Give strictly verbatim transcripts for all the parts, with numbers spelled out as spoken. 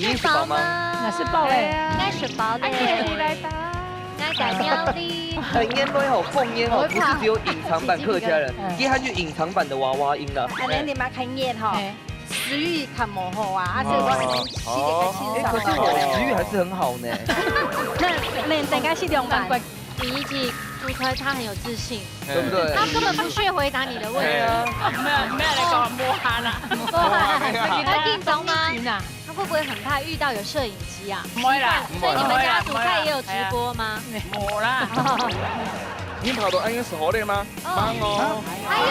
你食飽嗎？那是飽嘞。哎呀，愛食飽嘞。哎，可以來吧。愛感謝你。哎，原來吼，豐原吼，不是只有隱藏版客家人，嗯。佢還有隱藏版的娃娃音呢。啊，恁樣你嘛較熱吼，哎。食慾較無好啊，啊，所以我恁樣食得較清爽。哎，可是我食慾還是很好呢。那，那等下去兩百。難怪。你一直煮出來，他很有自信。對不對？他根本不屑回答你的問題。對啊。沒有，沒有來跟我摸他啦。摸他，他緊張嗎？緊張啊。他會不會很怕遇到有攝影機啊？不會啦。奇怪，所以你們家煮菜也有直播嗎？不會啦，不會啦。無啦。你跑到恁樣食好咧嗎？哦。慢哦。哎呀。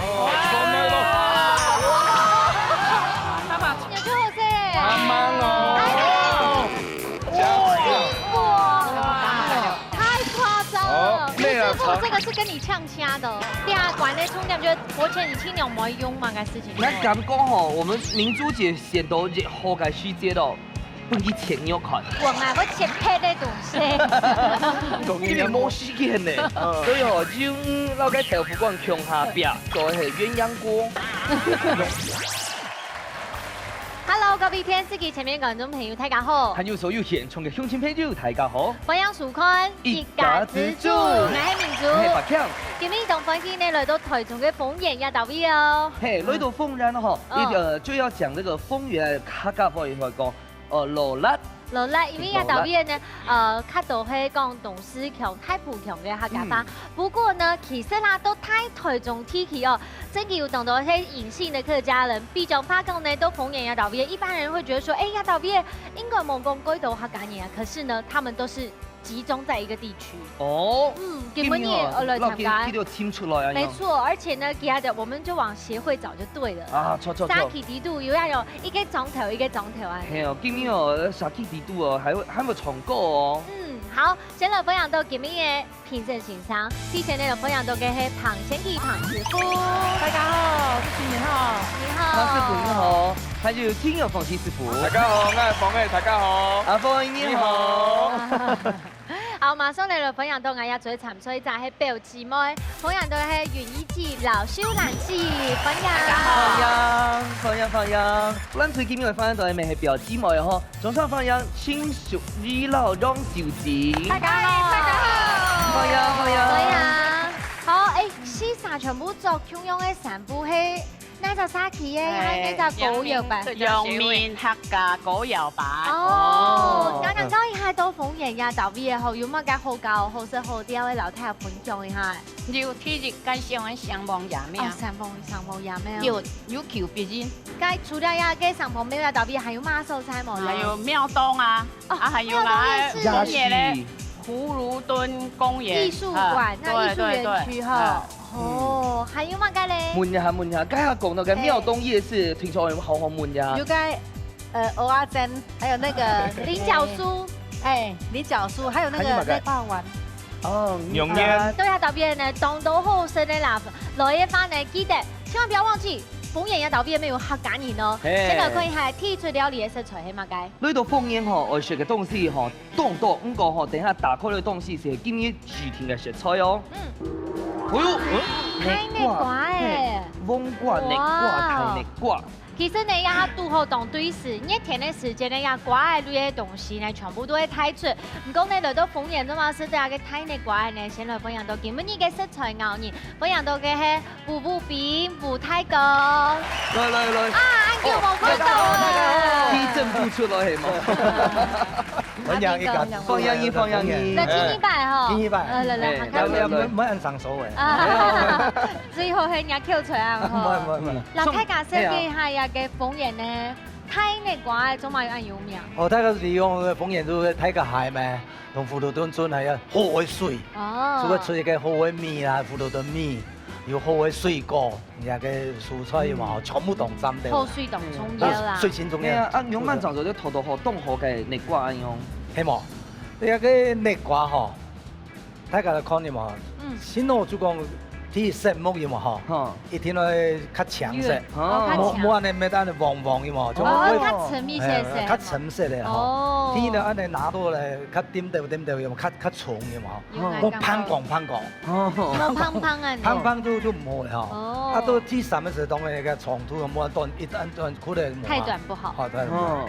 哦，慢哦。他把你就好勢耶。慢慢哦。哎呀。這樣子啊。哇。 太誇張了！哦，你師傅這個是跟你嗆蝦的哦。對啊，管那充電，覺得我錢你盡量無用嘛，該事情。那敢講吼，我們明珠姐選擇越好个時節哦，分佢切肉看。我啊，我切別个東西。因為無時間呢，嗯。所以吼，就，嗯，摎該豆腐乾共下煸，做係鴛鴦鍋。Hello，各位電視機前面觀眾朋友，大家好。還有所有現場个鄉親朋友，大家好。歡迎收看一家之煮。𠊎係明珠。𠊎係百強。今日當歡喜呢，來到臺中个豐原這搭位哦。嘿，來到豐原吼，哦。一，呃，就要講這個豐原客家話，會講，呃，勞力。勞力，因為這搭位呢，呃，較多係講東勢腔、大埔腔个客家話。嗯。不過呢，其實啦，都在臺中地區哦，真的有當多係隱性的客家人。比較發講呢，到豐原這搭位，一般人會覺得說，哎，這搭位應該無講幾多客家人啊。可是呢，他們都是 集中在一個地區。哦，嗯，今晡日，今晡日哦，呃，來參加。摎佢，佢就請出來啊，沒錯，而且呢，其他的我們就往協會找就對了。啊，著，著，著。三期底肚有要有一個鐘頭，一個鐘頭啊。係哦，今晡日哦，三期底肚哦，還會，還會唱歌哦。嗯，好，先來分享到今晡日的評審先生，第一位呢，分享到个係彭先生、彭師傅。大家好，我是徐明浩。你好。彭師傅你好，還有聽友彭師傅。大家好，我係彭偉，大家好。阿峰你好。你好。 好，馬上來了，歡迎到𠊎這組參賽者係表姊妹，歡迎到係雲姨姊、老秀蘭姊，歡迎。大家好。歡迎，歡迎，歡迎。咱最近有歡迎到个係表姊妹吼，掌聲歡迎新淑姨摎楊秀姊。大家好，大家好。歡迎，歡迎。歡迎。好，哎，四儕全部著共樣个衫褲，係 哪隻社區个，哎，還有哪隻歌謠班？陽明，陽明客家歌謠班。哦，哦。剛剛講一下到豐原這搭位个吼，有麼个好搞、好食好尞个，摎大家分享一下。有第一个紹介个城隍爺廟。哦，城隍，城隍爺廟。有，有求必應。該除了這个城隍廟這搭位，還有麼个所在無咧？還有廟東啊，哦，啊，還有啦，廟東夜市。豐原个葫蘆墩公園。藝術館，啊，那藝術園區吼。對，對，對，啊。 哦，還有麼个咧？問一下，問一下，剛剛講到个廟東夜市，聽說有好好問一下。有个，呃，蚵仔煎，還有那個菱角酥。哎，菱角酥，還有那個還有麼个？內八丸。哦，牛肉。對啊，搭位呢，當多好食个啦。來个話呢，記得千萬不要忘記，豐原這搭位乜有客家人哦。嘿。先來看一下，第一出料理个食材係麼个？來到豐原吼，愛食个東西吼， 當多，毋過吼，等下打開个東西係今日指定个食材哦。嗯。哎喲，嗯，大爿瓜欸。嘿，黃瓜、爿瓜、哇。大爿瓜。其實呢，這下堵好當對時，熱天个時節呢，這瓜仔類个東西呢，全部都會大出。毋過呢，來到豐原个話，係對這个大爿瓜仔呢，先來分享到今晡日个食材𠢕呢，分享到个係 吳武斌，吳大哥。來，來，來。啊，恁久無看到了。哦，大家好，大家好。地震不出來，係嗎？歡迎一家，歡迎你，歡迎你。來，敬一擺吼。敬一擺。來，來，來，哎，來，來，來。莫，莫恁生疏欸。啊，最後係人家扣出來啊，吼。莫，莫，莫。來，大家紹介一下這个豐原呢，大爿瓜仔做麼个恁有名？哦，大家利用豐原就係大个海咩，同葫蘆墩村還有好个水，哦。就會出一个好个米啦，葫蘆墩米。 有好个水果，人家个蔬菜嘛，嗯。全部當讚个。好水當重要啦。啊，水真重要。哎呀，啊，仰般正做得討到好當好个爿瓜恁樣？係無？這个爿瓜吼，大家來看有無？嗯。先哦，就講去伐木有無吼？哈。一定愛較青色。哦，較青。莫，莫恁樣，莫恁樣黃黃有無？就會，哦，較深一些些。哎，較深色个吼。哦。第一呢，恁樣拿到來，較點點點點有無？較，較重有無？ 有來感覺。莫膨膨膨膨。哦。無膨膨啊，膨膨就，就無了吼。哦。啊，到第三个時，當然該个長度莫短，一段短，可能無啊。太短不好。好，太短不好。哦。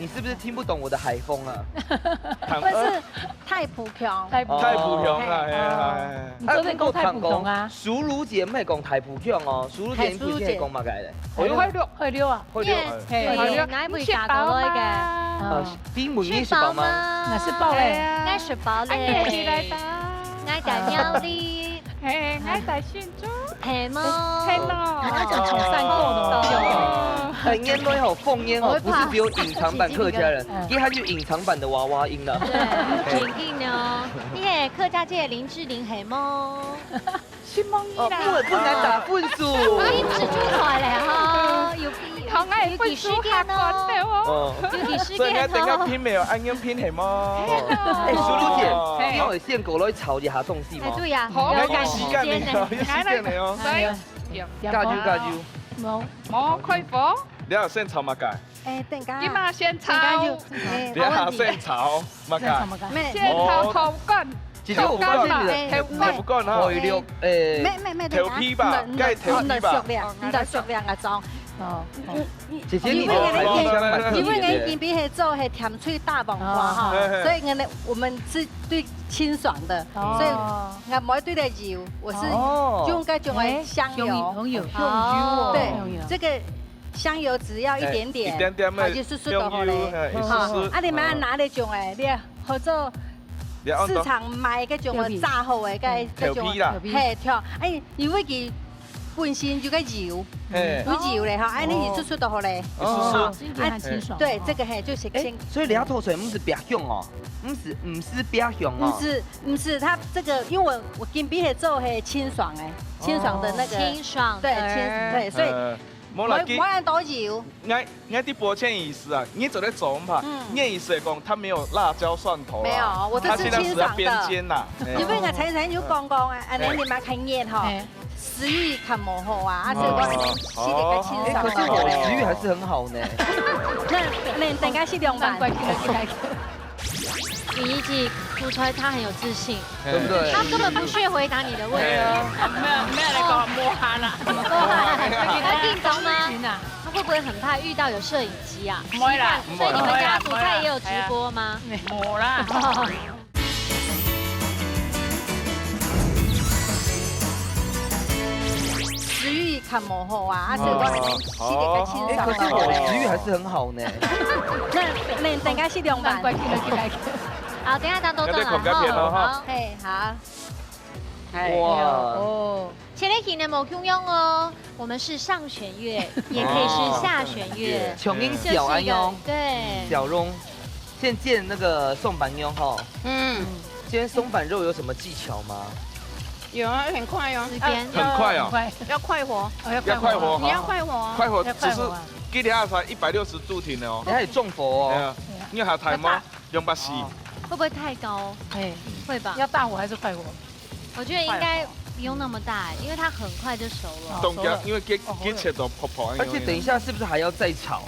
你是不是聽不懂我的海風啊？不是，大埔腔。大埔腔。大埔腔啊，哦。係啊，係啊。你昨天講大埔腔啊？啊，不過講，淑如姐毋係講大埔腔哦，淑如姐，係，你本身係講麼个咧？哎喲，海陸。海陸啊。海陸。係，係，係，哪位打過來个？哦。啊，你問你食飽嗎？食飽嗎？𠊎食飽咧。係啊。𠊎食飽咧。哎，你來打。𠊎打貓咧。 嘿，𠊎在新竹。係無？係咯。他講從山過來的。哎，原來吼，方言吼，不是只有隱藏版客家人，嗯。佢還有隱藏版的娃娃音呢。對，肯定的哦。你係客家界的林志玲係無？承蒙你啦。哦，不，不能打分數。你指出來了哈，有，有，有幾十點哦。哦。有幾十點哦。所以𠊎等下拼沒有，恁樣拼係無？哎，淑如姐，哦。你有先過來炒一下東西嗎？哎，對呀，好。有趕時間呢，有時間呢哦。來， 加油，加油。無。無，開火。你愛先炒麼个？哎，等下。今嘛先炒。等下就，哎，你愛先炒麼个？先炒麼个？咩？先炒豆乾。姐姐，我發現你的豆乾嘛。豆乾哈。海陸，哎。咩，咩，咩，等下。豆皮吧，該豆皮吧。你的熟了，你的熟了，阿忠。哦，哦。 姐姐，你的海陸腔蠻特別的。因為𠊎今晡日係做該甜脆大黃瓜哈，哦。所以呢，我們是對清爽的，哦。所以𠊎無對得油，我是用該種的香油。哦。哎，香油，香油哦。對，香油。這個香油只要一點點，哎，一點點的，它就熟熟就好了。香油，哎，一絲絲。哈，啊，你們拿那種哎，你好做 你愛按照市場賣該種个炸好个，該，嗯。該種个，豆皮啦。嘿，對。哎，因為佢本身有个油，嘿。有油咧哈，哎，你一出出就好咧。哦。一出出。哦，真个很清爽。對，這個嘿，就是哎，清。所以你要吐出來，毋係白香哦，毋係，毋係白香哦。毋係，毋係，它這個，因為我，我今晡日做嘿清爽哎，清爽的那個。哦。清爽的。對，清，對，所以呃，無啦，無，無恁多油。 𠊎，𠊎知抱歉意思啊，你做得做毋怕，嗯。你的意思係講，它沒有辣椒蒜頭啦，沒有，我這是清爽的。它現在是要煸煎啦。哎。因為𠊎頭先有講講啊，恁樣你嘛較熱吼，哎。食慾較無好啊，啊，所以𠊎恁樣食得較清爽。哦。哎，可是我食慾還是很好呢。那，那你等下食兩碗。難怪今天來。雨怡姐煮菜，她很有自信。 對不對？他根本不屑回答你的問題。對啊。沒有，沒有來跟我摸他啦。摸他，他緊張嗎？緊啊。他會不會很怕遇到有攝影機啊？不會啦。所以你們家煮菜也有直播嗎？沒有啦。食慾較無好啊，啊，所以𠊎還是食得較清爽。哎，可是我食慾還是很好呢。那，那你等下食兩碗。難怪今天來。好，等一下當多多啦，那再捧個片哦，哈。好。嘿，好。 哎，哇。哦。前面可能無共樣哦，我們是上弦月，也可以是下弦月。哦。像恁小恁樣。就是一個，對。小蓉，現在煎那個松板肉哈。嗯。煎松板肉有什麼技巧嗎？有啊，很快哦。時間。很快哦。要，要快火。哦，要快火。要快火哦。你要快火哦。快火，要快火啊。只是今天才一百六十度停的哦。你還有中火哦。對啊。你有下台嗎？ 兩百四。哦。會不會太高？哎，會吧。要大火還是快火？我覺得應該不用那麼大，因為它很快就熟了。哦，熟了。因為佢，哦，佢切到薄薄，而且等一下是不是還要再炒？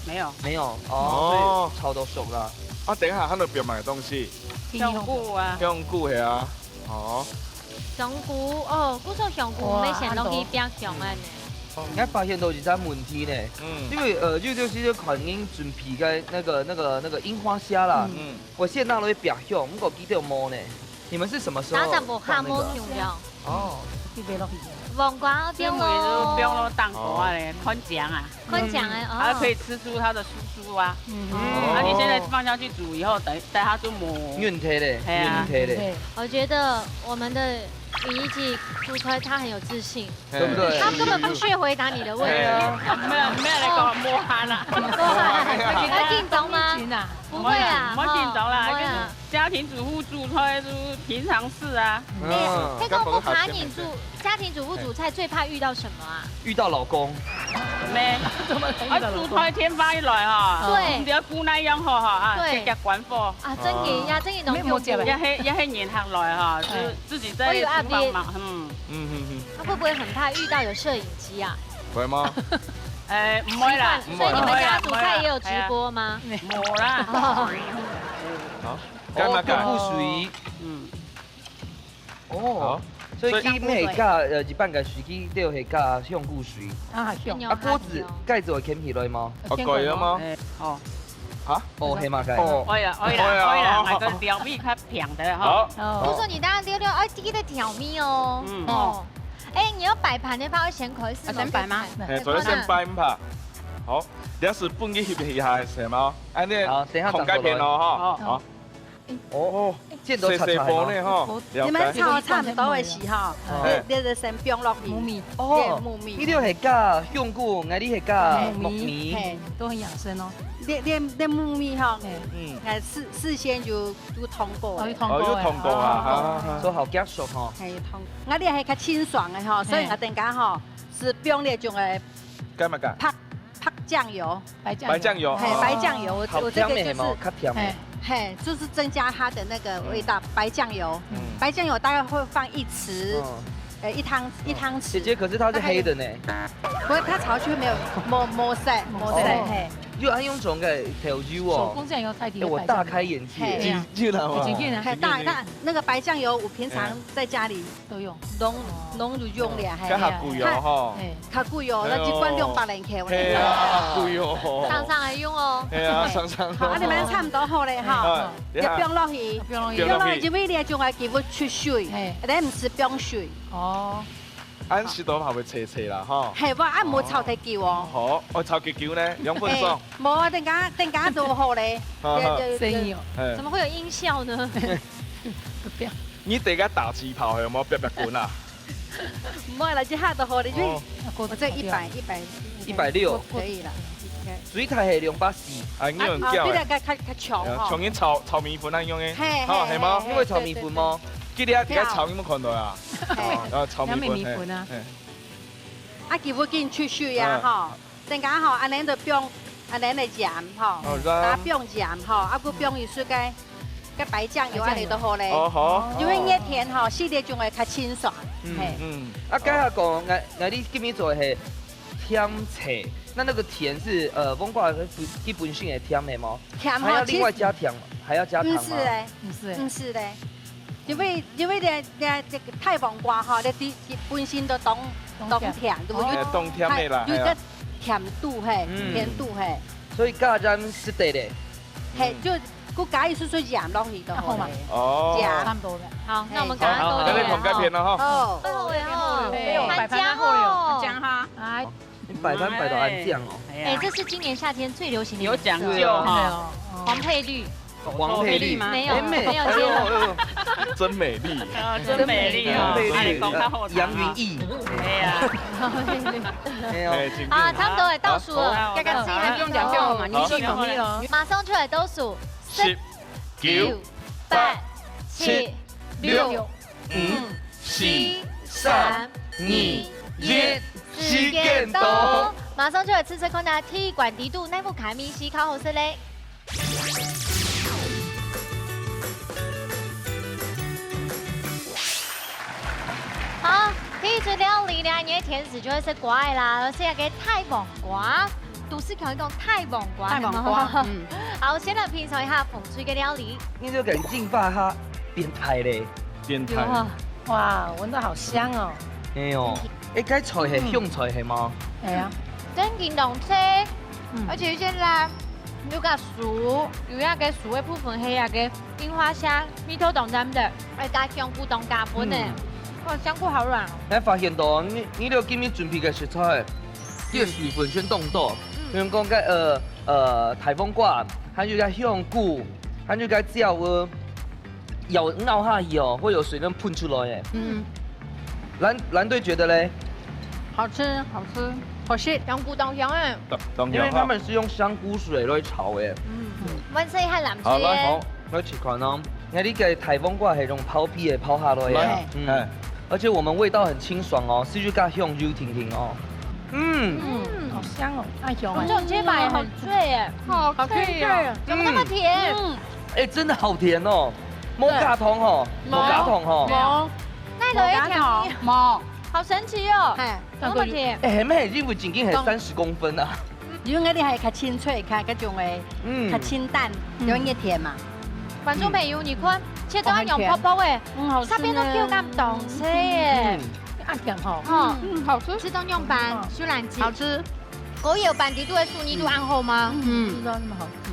沒有。沒有，哦，哦。所以炒到熟了。啊，等一下，還有別買東西。香菇啊。香菇係啊，哦。香菇，哦，古早香菇，哇，沒想到可以變香啊呢。 𠊎發現到一隻問題呢，嗯。因為，呃，就，就是可能準備个那個，那個，那個櫻花蝦啦，嗯。我先拿來煸香，毋過佢都無呢。你們是什麼時候放那個？打散無下無香料。哦。就放落去。黃瓜放咯。放落蛋糕啊嘞，哦。看醬啊。看醬的，哦。還可以吃出它的酥酥啊。嗯。哦。啊，你現在放下去煮以後，等，等它就無。軟忒咧，哎呀。軟忒咧。對。我覺得我們的雨怡姐煮出來，她很有自信。 對不對？他根本不屑回答你的問題。對啊。沒有，沒有來跟我摸他啦。不會，要緊張嗎？緊啊。不會啊，不會緊張啦，哈，不會啊。就是家庭主婦煮菜就是平常事啊。嗯。哎，這個不怕你煮，家庭主婦煮菜最怕遇到什麼啊？遇到老公。沒。怎麼可以遇到老公？啊，煮菜天花一來哈，對。你只要顧那樣好哈，啊，對。直接關火。啊，真的呀，真的攏沒有，沒有。也係，也係人客來哈，就是自己在幫忙，我有壓力。嗯。 嗯，嗯，嗯。他會不會很怕遇到有攝影機啊？會嗎？哎，毋會啦。習慣，所以你們家煮菜也有直播嗎？毋會啦。無啦。哦。好，該麼个？哦，香菇水。嗯。哦，好。所以佢每加，呃，一半个水，佢就會加香菇水。啊，香。啊，鍋子蓋子會掀起來嗎？哦，蓋了嗎？哎，哦。啊？哦，黑马盖。哦。會啦，會啦，哎呀。會啦，買个調味較平的吼。好。哦。不是你等下溜溜，哎，記得調味哦。嗯。哦。哎，你要擺盤的話，要先開始嗎？啊，先擺嗎？哎，做得先擺毋怕。好，這係分佢翕一下，係嗎？哎，你好，等一下放該片咯，哈。好。好。哦，哦，剪刀叉叉細細波呢，哈。了解。你們炒差不多的時候，哦。你，你就先放落去。木耳。哦，對，木耳。你這係加香菇，𠊎這係加木耳。木耳。嘿。都很養生哦。你，你，你木耳吼，嘿。嗯。哎，事，事先就，就燙過了。哦，有燙過的。哦，有燙過啊，哦。哈，哈，哈。所以好夾熟吼。嘿，有燙。𠊎這係較清爽的吼，所以，嘿。𠊎等下吼，係放這種的該麼个？白，白醬油。白醬油。白醬油。嘿，白醬油，我，我這個就是，較甜的係無？較甜的。嘿。嘿，就是增加它的那個味道，嗯。白醬油。嗯。白醬油大概會放一匙，嗯。呃，一湯，一湯匙。姐姐，可是它是黑的呢。不過它炒下去沒有，無，無色，無色，哦。嘿。又愛用種个調油哦。手工醬油代替。哎，我大開眼界。嘿。真，真的嗎？真的啊。嘿，大，它那個白醬油，我平常在家裡 都用。攏，哦。攏有用了，嘿。較較貴哦，吼。嘿。較貴哦，哎喲。那一罐兩百零塊呢。嘿啊，較貴哦。常常來用哦。嘿啊，常常用。好，啊，你們差不多好咧，哈。哎，你放落去，放落去。放落去，因為你愛將該雞肉出水，嘿。你毋使放水。哦。恁時都還會脆脆啦，吼。嘿，無，啊，無炒忒久哦。好，哦，炒幾久呢？兩分鐘。嘿，無啊，等下，等下就好咧。好，好。對，對，對。聲音哦。哎。怎麼會有音效呢？不要。 你等下打氣泡有沒有？啪啪滾啊！毋會啦，這下就好了，因為哦。我這一百，一百，一百六。可以了，OK。水太係兩百四。啊，你用啊，啊，叫欸。比較較較強吼。像人炒炒米粉那樣欸。嘿，哦，嘿，係嗎？嘿，你會炒米粉嗎？對，對，對。今日啊，你在炒，你有看到啊？嘿。哦，然後炒米粉，兩面米粉啊。嘿，嘿。啊，佢會緊出水啊，啊。吼。 等下吼，恁樣就放恁樣个鹽吼，哦，鹽。打放鹽吼，啊，佢放一息个，个白醬油恁樣就好咧。哦，好。因為熱天吼，食起來就會較清爽。嗯，嘿。嗯。啊，該下講，𠊎，𠊎你今日做个係甜菜，那那個甜是，呃，黃瓜本，佢本身係甜个嗎？甜吼，還要另外加甜，其實還要加糖嗎？毋係欸，毋係欸。毋係咧。 因為，因為這，這，這個大黃瓜吼，這，這本身都當，當甜。當甜，對不對？哦。欸，當甜的啦，有一個甜度，嘿，嗯。甜度，嘿。所以加鹽係得的。嘿，嗯。就，佢加一息息鹽落去就好了。啊，好嘛。哦。鹽。差不多了。好，那我們剛剛都有了。好，好，好。該你看該片了哈。好。最後了哈。哎喲，擺盤蠻好了。看醬哦。看醬哈。來。 你擺盤擺到恁靚哦。哎呀。哎，這是今年夏天最流行的顏色。有講究哈。對哦，哦。黃配綠。黃配綠。沒有，哎，美，沒有接了。哎呦，哎呦，真美麗。啊，真美麗哦。黃配綠。哎，講較好聽啊。楊雲逸。哎呀。哎呦。哎，請進。好，差不多了，倒數了。好，好，好。剛剛自己還不用講究嘛，好。你自己同意哦。馬上就來倒數。十、九、八、七、六、 五、四、三、二、一，時間到。馬上就來試試看啊，第一關底肚哪一款味緒較好食咧。好，第一道料理呢，你的甜食就會係瓜仔啦，而且還有大黃瓜。 都市口音講大黃瓜，大黃瓜，嗯。好，先來品嚐一下紅隊个料理。你就感覺進化它變態咧。變態。有啊。哇，聞到好香哦。哎喲，哎，該菜係香菜係無？哎呀。真緊當脆，嗯。而且有些辣，有加酥，有那個酥个部分，還有那個櫻花蝦，味道當淡的，還加香菇當加分呢。嗯。哦，香菇好軟哦。來發現到，你，你這今日準備个食材， 這个水分先凍凍，嗯。比如講个，呃，呃，大黃瓜，還有个香菇，還有个椒哦，咬，咬下去哦，會有水分噴出來耶。嗯。藍，藍隊覺得咧？好吃，好吃。好食。香菇當香欸。當，當香哈。因為他們是用香菇水來炒的。嗯。嗯。我們試一下藍隊。好，來，好。 來試看哦。𠊎這个大黃瓜係用刨皮个，刨下來个。來，嗯。哎。而且我們味道很清爽哦，係有加香油定定哦。嗯。嗯，好香哦，太香了。我覺得這把也很脆耶。好脆哦。怎麼那麼甜？嗯。哎，真的好甜哦。無加糖吼，對。無加糖吼。無。那有一條，無。好神奇哦。哎。怎麼那麼甜？哎，係毋係因為正經係三十公分啊？ 因為你還較清脆，較，較種个，嗯。較清淡，嗯。有一點甜嘛。觀眾朋友，你看，切到恁樣薄薄个，嗯，好吃呢。上面都Q感當脆耶。嗯。啊，甜吼。哦。嗯，好吃。切到恁樣薄，嗯。雖然切。好吃。我有薄底肚个酥，你都恁好嗎？嗯，嗯。不知道那麼好吃。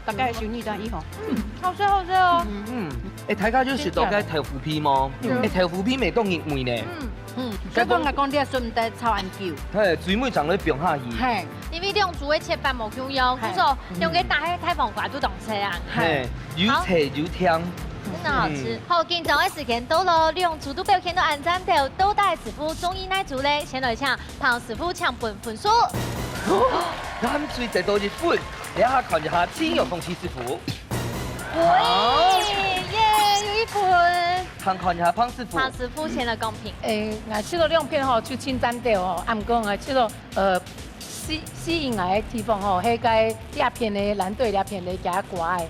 大家个手艺都一樣。嗯，好食好食哦。嗯，哎，大家有食到該豆腐皮無？嗯。哎，豆腐皮味當入味呢。嗯，嗯，所以講𠊎講你个順帶炒恁久。嘿，最尾正來放下去。嘿。因為兩組个切法無共樣，嘿。故所兩個搭个大黃瓜都當脆啊。嘿，有脆有甜。真的好吃。嗯。好，緊張个時間到咯，兩組都表現到恁讚頭，到底師傅中意哪組咧？先來請 彭師傅請分分數。藍隊得到一分，這下看一下陳玉鳳陳師傅。喂，耶，有一分。看看一下彭師傅。彭師傅先來公平。誒，𠊎食了兩片吼，就盡讚頭哦。啊，毋過𠊎食了，呃，吸吸引𠊎个地方吼，係該這片个藍隊這片个加瓜个。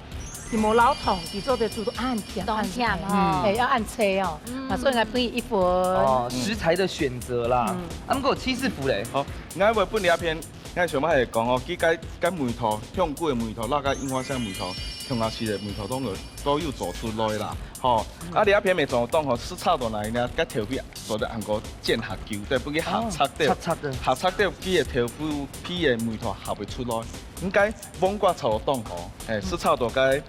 佢無老糖，佢做得煮到恁甜，當甜哦。恁，誒，愛恁脆哦。嗯。啊，所以𠊎分佢一分。哦，食材的選擇啦。嗯。啊，毋過陳師傅咧？好，𠊎會分這片，𠊎想法係講哦，佢該該梅頭，香菇个梅頭，摎該櫻花蝦梅頭，香瓜絲个梅頭，都有都有做出來啦。吼，啊，這片梅頭當好，食炒到哪呢？該調味做得恁个煎下久，對，分佢下赤掉，哦，赤赤个。下赤掉，佢个豆腐皮个梅頭下會出來。應該 黃瓜炒當好，嘿，嗯。係炒到該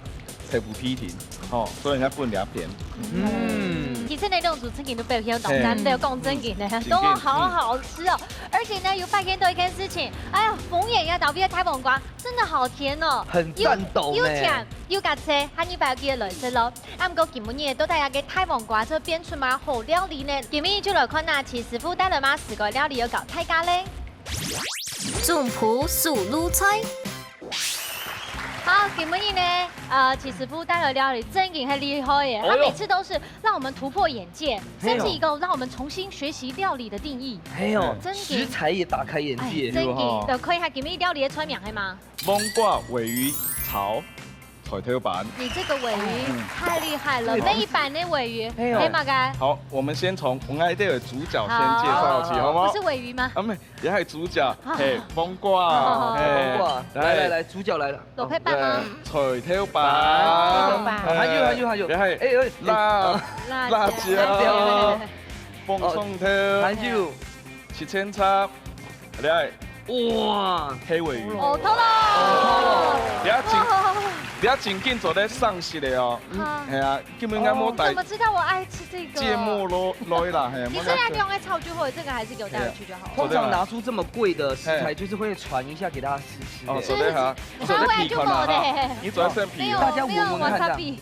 豆腐皮定，吼，所以人家分兩片。嗯。其實呢，兩組真經都表現到，嘿。難得講真經呢，嗯。都好好吃哦。而且呢，有發現到一件事情，哎呀，紅眼呀，倒闭的大黃瓜真的好甜哦。很讚斗呢。又，又甜又加脆，下禮拜有機會來食咯。啊，毋過今晡日到底這個大黃瓜做變出麼个好料理呢？今晡日就來看啊，陳師傅帶來麼个時個料理要教大家咧。 總舖手路菜。好，今晡日呢，呃，陳師傅帶來料理真經很厲害耶，哦喲。他每次都是讓我們突破眼界，嘿喲。甚至一個讓我們重新學習料理的定義。嘿喲，真經。食材也打開眼界。哎，真經。有哈。來看一下今晡日料理个菜名係麼个？黃瓜鮪魚炒 菜頭粄。你這個鮪魚，嗯。太厲害了，對。每一粄个鮪魚，哎喲。係麼个？好，我們先從𠊎兜个主角先介紹起，好。好嗎？不是鮪魚嗎？啊，毋，這係主角，好。嘿，黃瓜，哦。嘿，黃瓜，來，來，來，來，主角來了。蘿蔔粄嗎？對，菜頭粄。菜頭粄。還有，還有，還有。這係，哎，哎，辣，辣椒。辣椒。紅蔥頭。哦，還有。 七千七，來，哇，黑鮪魚。哦，透了。哦，透了。你要緊，哇。你要緊緊做得上色个哦。嗯。係啊，根本應該無帶。哦，怎麼知道我愛吃這個？芥末咯，咯啦，嘿，你這兩個用來炒就好，這個還是給我帶回去就好了。嘿啊。通常拿出這麼貴的食材，嘿。就是會傳一下給大家試吃的。哦，做得哈，是，是，是。做得皮看啊哈。你做得先皮。沒有，大家聞聞看這樣。沒有，wasabi。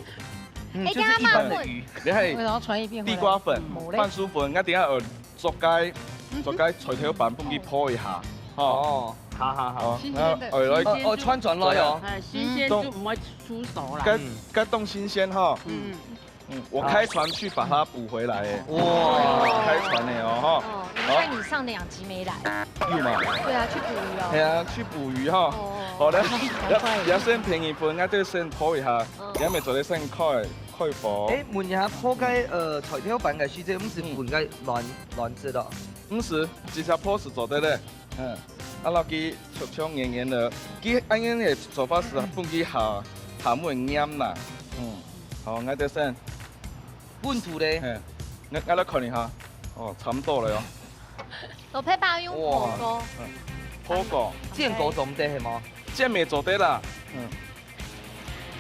嗯，哎，就是一般的魚。等一下，我要傳一遍回來。地瓜粉、嗯。番薯粉，𠊎等下有 做該，嗯哼。做該菜頭粄分佢泡一下，吼。哦，好，好，好。好，新鮮的，那，哎，來。新鮮就，哦，哦，摻轉來哦。哎，新鮮就毋會出手啦。該，嗯。該當新鮮哈。嗯。嗯，我開船去把它補回來，哎。哇。開船的哦，哈。哦，難怪你上兩集沒來。有嗎？對啊，去捕魚哦。對啊，去捕魚哈。哦。好的，難怪。要，要先便宜分，那就先泡一下，嗯。你還沒做得先開，開火。哎，問一下，泡該，呃，菜頭粄个時節，毋係分該卵，卵子咯？ 毋係，直接泡係做得个。嗯，啊，摎佢切切圓圓个，佢恁樣个做法係分佢下，下面黏啦。嗯，好，𠊎等先。溫度咧？嘿，𠊎，𠊎來看一下。哦，差毋多了喲。蘿蔔粄用烰過。哇，嗯，烰過。煎過做毋得係無？煎乜做得啦。嗯。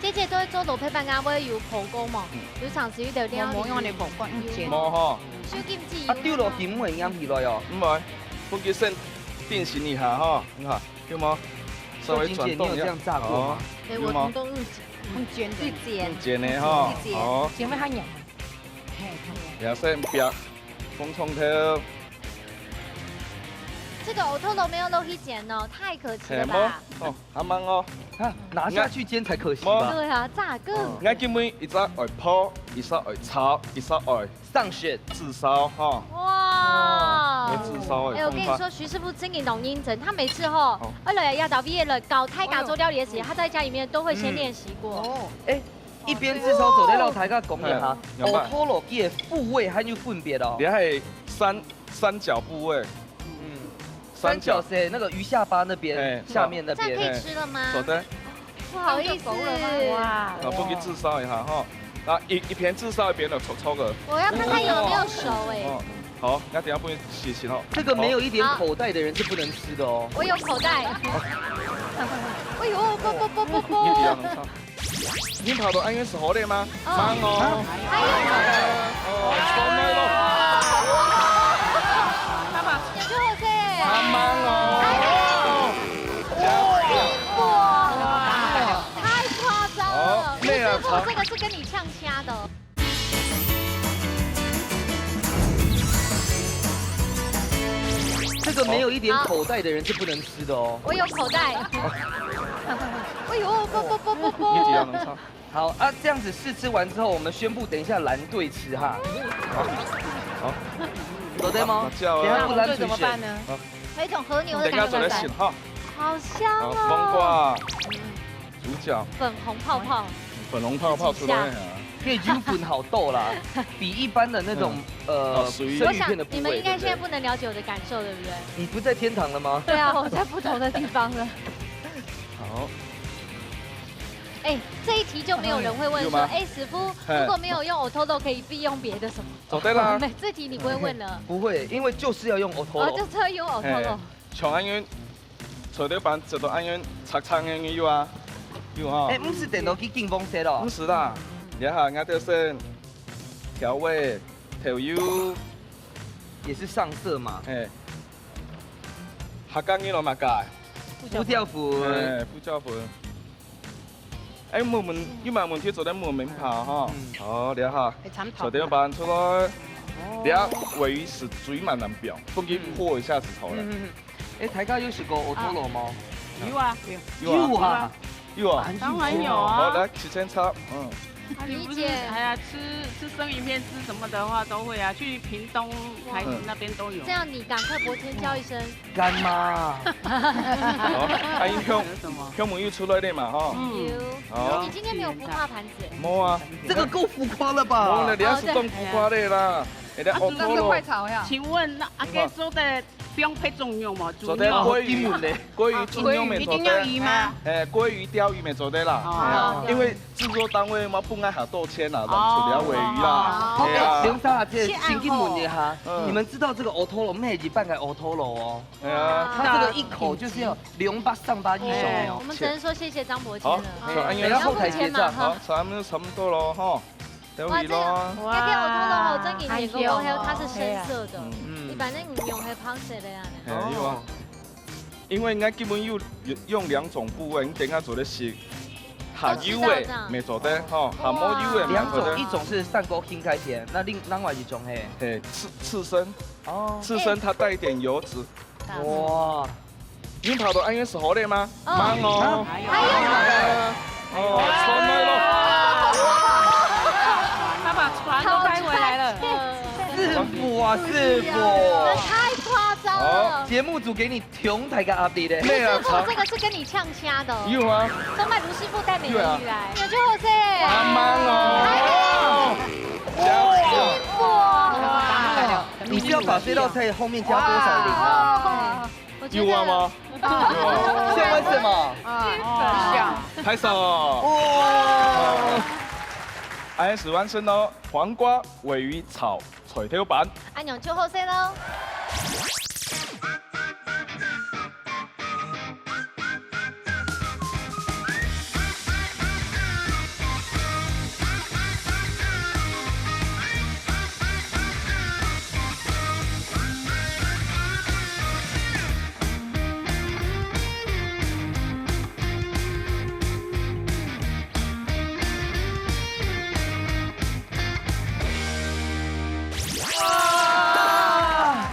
姐姐都會做蘿蔔粄啊，會有烰過無？嗯。有嘗試一道料理。無，無用你烰過，用煎。無吼。手機毋止油。啊，丟落去毋會黏起來哦。毋會，分佢先定型一下吼，你看，有無？稍微轉動一下。秀琴姐，你有這樣炸過嗎？哦，哎，有無？我通通用煎，用煎的。用煎的吼，用煎。好。煎會較軟。嘿，較軟。也先煏紅蔥頭。這個芋頭都沒有落去煎哦，太可惜了吧？嘿，無，哦。 阿媽哦。啊，拿下去煎才可惜吧？無。對啊，炸過。嗯。𠊎今晡日一隻愛烰，一隻愛炒，一隻愛上色。炙燒哈。哇。愛炙燒的方法。哎，我跟你說，徐師傅真的很認真，他每次吼，好。二來要到畢業了，搞泰國做料理的時間，嗯。他在家裡面都會先練習過。嗯。哦。哎，一邊炙燒做得摎大家講一下，嗯，有吧？芋頭落去个部位還有分別哦。你還有三，三角部位。嗯。 三角。三角是那個魚下巴那邊，哎，下面那邊。這樣可以吃了嗎？好的。不好意思。這樣就熟了嗎？哇。啊，分佢炙燒一下哈。啊，一，一邊炙燒一邊就搓搓个。我要看看有沒有熟哎。哦，好，那等一下分佢洗洗哦。這個沒有一點口袋的人是不能吃的哦。我有口袋。不哎呦，不不不不不！你比较能唱。你跑到安源是好的吗？哦。慢哦。还有吗？哦，上来了。爸爸，你就好些。慢慢哦。哎呦，辛苦哦，太夸张了。哦，那个不是，这个是跟你呛虾的哦。这个没有一点口袋的人是不能吃的哦。我有口袋。哎呦，不不不不不！你比较能唱。好啊，这样子试吃完之后，我们宣布等一下蓝队吃哈。好，好，做得吗？打架哦。等一下不蓝队选。怎么办呢？有一种和牛的等一下感觉。做得醒哈。好香好，黄哦！瓜、猪脚、粉红泡泡，粉红泡泡出来啊。可以，已经很好斗啦，比一般的那种呃哦，属于生我想鱼片的部位，你们应该现在对不对？不能了解我的感受，对不对？你不在天堂了吗？对啊，我在不同的地方了。好，哎，这一题就没有人会问说，有吗哎，师傅，嘿如果没有用 Otoro，可以必用别的什么？做得啦。没，这题你不会问了。不会，因为就是要用 Otoro。哦，就只有用 Otoro。像安源，菜頭粄食到安源赤赤个有啊，有啊。哎，不是等到去进风车了毋。是啦，這下𠊎兜先調味、調油，也是上色嘛。嘿，客家人咯嘛个，胡椒粉。嘿，胡椒粉。哎，問問，有麼問題做得問問佢哈。嗯好，這下，哎，參透菜。頭粄出來，這下鮪魚係最慢難表，分佢破一下子頭了。嗯，哎，大家有食過 Otoro 嗎？有啊，有啊，有啊。有啊。當然有好，啊。來，提前插，嗯。啊，你不是理解哎呀，吃吃生鱼片吃什麼的話都會啊，去屏東、台南那邊都有。这样你赶快博天叫一声。干妈。好，啊，因為有什麼？香木又出來了嘛，哈。嗯，有，好你今天没有浮夸盘子。無啊，这个够浮夸了吧？無了，你也是當浮夸的啦。人家啊，Otoro。請問那阿哥做得不用配中藥嗎？做得中藥鮭魚，哦，金門的。鮭魚中藥乜做得。一定要魚嗎？哎，鮭魚、鯛魚乜做得啦。哦哎呀，因為製作單位嘛，分𠊎下多錢啦，讓出了鮪魚啦。哦哎呀，刘莎姐，先去问一下，嗯你们知道这个 Otoro 咩日本个 Otoro 哦？哎呀，它这个一口就是要两百上百以上哦。我们只能说谢谢张伯谦好了。，所以安源然后台结账然后付钱嘛，好，所以安源差不多了哈。等哇，位咯。这个，这个 Otoro 好正经点，狗狗还有它是深色的，嗯，嗯你反正你用黑胖色的呀。哎，有啊。因為應該基本有有用兩種部位，你等下做得食，下油都知道這樣个，乜做得吼，下無油个，两种，乜做得。一种是上锅 King 开篇，那另另外一种嘿，嘿，刺刺身，哦，刺身它帶一點油脂。哇，你跑到安源是好的嗎？哦慢哦。还有吗？哦，出來了。他把船都帶回來了。师傅啊师傅，这太夸张了。节目组给你挺大个压力的。咩啊，师傅，这个是跟你呛虾的哦。有啊，上班卢师傅帶美人魚來，有就好勢。慢慢哦。哇，你知道把这道菜后面加多少零吗？我觉得有啊吗？现在是吗？啊，拍手。哇！哎，食完身咯，黃瓜鮪魚炒菜頭粄。阿娘就好勢咯。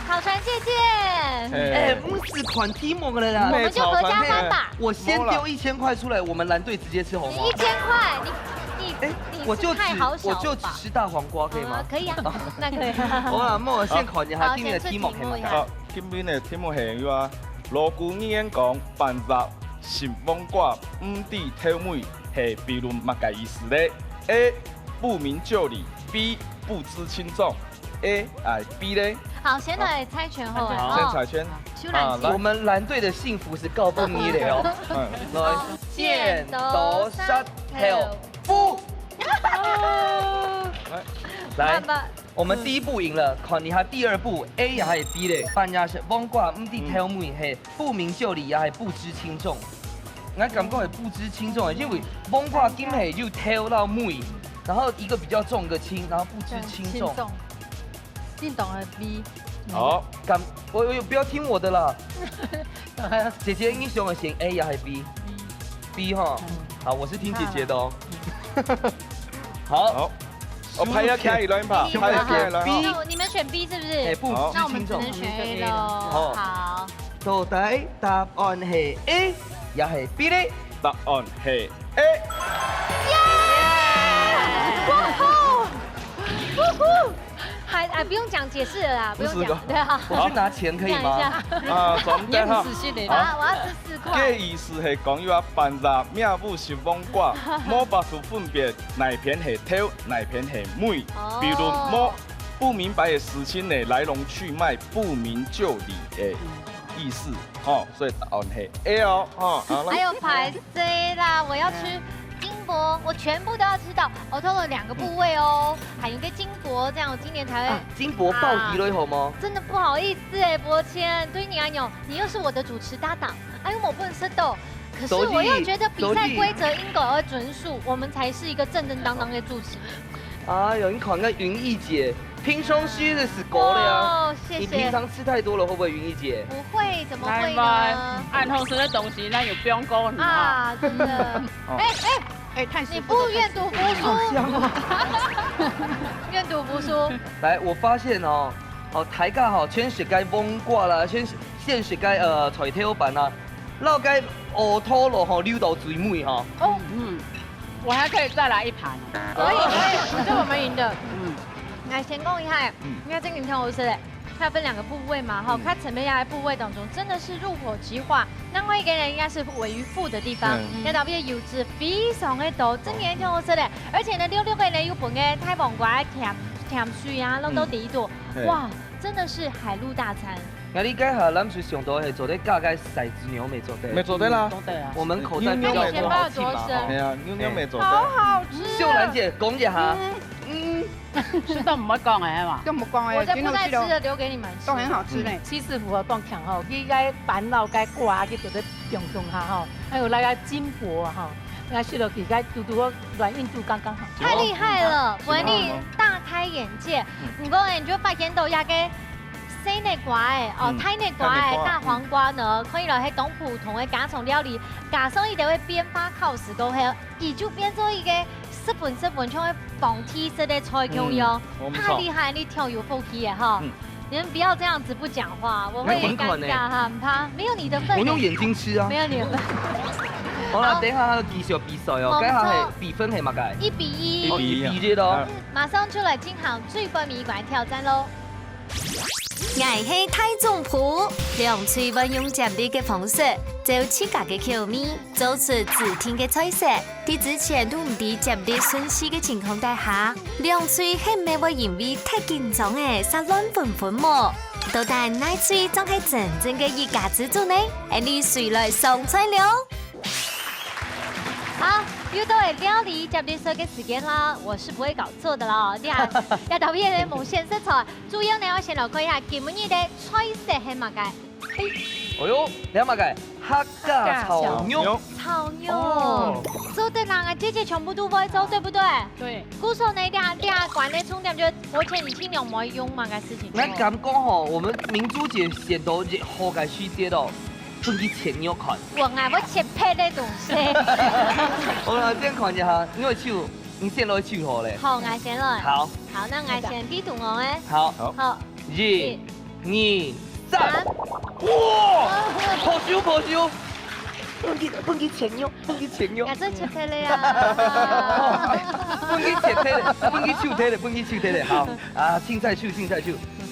考船借箭，哎，不是款题目了啦。我们就合家欢吧。我先丢一千块出来，我们蓝队直接吃红包你一。千块，你你哎，你我就只是太好小我就只了吧？吃大黄瓜可以吗啊？可以啊，那可以。好啦，那我先看一下好，今天的题目先出题目一下看看。好，今日个題目係話，老古語言講半日食黃瓜，毋知頭尾係比論麼个意思咧？A，不明就裡；B，不知輕重；A，哎，B咧？好，先來猜拳好了。好，先猜拳。手軟啊，來我们蓝队的幸福是告诉你的哦。嗯，来，剪刀石头布。來，来慢，慢我们第一步赢了，看一下第二步，A也还是B嘞？半日食黃瓜，毋知頭尾係不明就裡也係不知輕重。𠊎感覺會不知輕重欸，因為黃瓜今係有頭摎尾，然後一個比較重，一個輕，然後不知輕重。輕重。你懂了，B。好。敢，我，我，不要聽我的啦。姐姐，你想要選A也係B？B哈。好，我是聽姐姐的哦。好。好。哦，牌要開一輪吧，牌要開一輪哈。那我，你們選B是不是？哎，不，好。那我們只能選A了。好。好。到底答案係A也係B呢？答案係A。耶！哇吼！嗚呼！還，哎，不用講解釋了啦，不用講，不是的。對啊。我去拿錢可以嗎？講一下。啊，總的哈。你很仔細的。好，我要十四塊。這意思係講有一班人，面目是黃瓜，無法度分別哪片係頭，哪片係尾。哦。比如無，不明白的事情呢，來龍去脈不明就裡的意思，吼，所以答案係A哦，吼，好，來。還有牌 誰啦？我要吃金箔，我全部都要吃到。哦，都有兩個部位哦，還有一個金箔，這樣我今年才會。啊，金箔到底了好嗎？真的不好意思欸，伯謙，對你來講，你又是我的主持搭檔，哎喲，我不能吃到。可是我又覺得比賽規則應該要遵守，我們才是一個正正當當的主持人。 哎喲，你看看雲逸姐，平常時就係高了呀。哦，謝謝。你平常吃太多了，會不會，雲逸姐？不會，怎麼會呢？來，來，恁好食个東西，哪有放過你啊？啊，真的。哦。哎，哎，哎，太舒服了，你不願賭服輸。好香哦。願賭服輸。來，我發現哦，哦，大家吼，全食个黃瓜啦，全食，全食个，呃，菜頭粄啦，摎个芋頭咯吼，留到最尾吼。哦。嗯。 我還可以再來一盤。可以，可以，這我們贏的。嗯。來，先講一下，嗯。應該這個挺好吃的。它分兩個部位嘛，哈，嗯。它前面那個部位當中真的是入口即化，另外一個呢應該是尾腹的地方，嗯。那特別油脂非常的多，真的挺好吃的。而且呢，溜溜个呢又分个大黃瓜甜，甜水啊，弄到底肚，嗯。哇，真的是海陸大餐。 𠊎理解下，藍水想到係做得加个骰子牛尾做得。尾做得啦。嗯，做得啊。我們口袋比較多好氣嘛，牛肉尾做得。吼。係啊，牛肉尾做得。好好吃啊。秀蘭姐講一下。嗯。嗯。食到毋會講个係嘛？都毋會講个，我就不再吃了，真好吃哦。留給你們吃。都很好吃呢。嗯。七師傅吼，當強吼，佢个粄摎个瓜，佢做得放放下吼，還有那個金箔吼，那食落去个嘟嘟軟硬度剛剛好。太厲害了，文麗大開眼界。嗯。毋過呢，你就發現到那個 生个瓜仔，哦，嗯，大个瓜仔，大个瓜。大黃瓜呢，可以來係當普通个家常料理，加上佢兜个變化考試過後，佢就變做一個十分十分像个當地式个菜共樣。嗯，無錯。太厲害，你挺有福氣个哈。嗯。你們不要這樣子不講話，我會很尷尬哈，沒有，很款欸。很怕，沒有你的份欸。我用眼睛吃啊。沒有你的份。好啦，好。等一下還有繼續比賽哦，無錯。該下係比分係麼个？一比一。哦，一比一哦。一比一咯。嗯。馬上就來進行最尾一關挑戰咯。 𠊎係大總鋪，兩隊會用接力个方式，照自家个口味，做出指定个菜色。在之前都毋知接力順序个情況底下，兩隊係毋係會因為忒緊張而煞亂紛紛無？到底哪隊正係真正个一家之煮呢？𫣆俚隨來上菜了！好，又到了料理接力賽个時間啦，我是不會搞錯的啦。你看，這道菜呢，無選食材， 主要呢，𠊎先來看一下今晡日个菜色係麼个。哎喲，你係麼个？客家炒肉。炒肉。哦。做得啦，𠊎姊姊全部都會做，對不對？對。故所呢，這，這關个重點就係，而且你盡量毋好用麼个事情。𠊎感覺吼，我們明珠姐選到最好个時節哦，分佢切肉看。𠊎，𠊎會切別个東西。好啦，這樣看一下，因為手，你先來手好咧。好，𠊎先來。好。 好，那𠊎先比同學誒。好。好。好。一、二、三。三。哇！好手，好手。分佢，分佢切肉，分佢切肉。𠊎做切忒了啊。分佢切忒了，分佢手忒了，分佢手忒了。好。啊，凊彩手，凊彩手。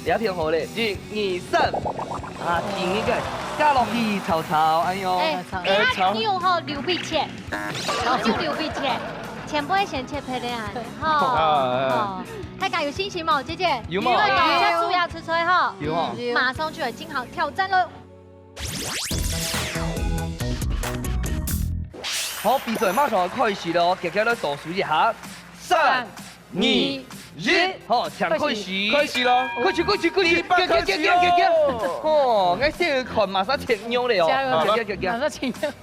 這片好咧，一、二、三。啊，第一個，加落去炒炒，哎喲。哎，哎，炒。哎，你有吼，留備切。 就留備切，全部愛先切忒个啊，吼。啊，啊。吼。大家有信心無，姊姊？有無？因為等一下煮也出菜吼。有哦。嗯。馬上就要進行挑戰咯。好，比賽馬上要開始了哦，大家來倒數一下，三、二、一，好，請開始。開始咯。開始，開始，開始，第一棒開始哦。行，行，行，行，行。哦，𠊎先看馬上切肉了哦。加油，加油，加油。馬上切肉。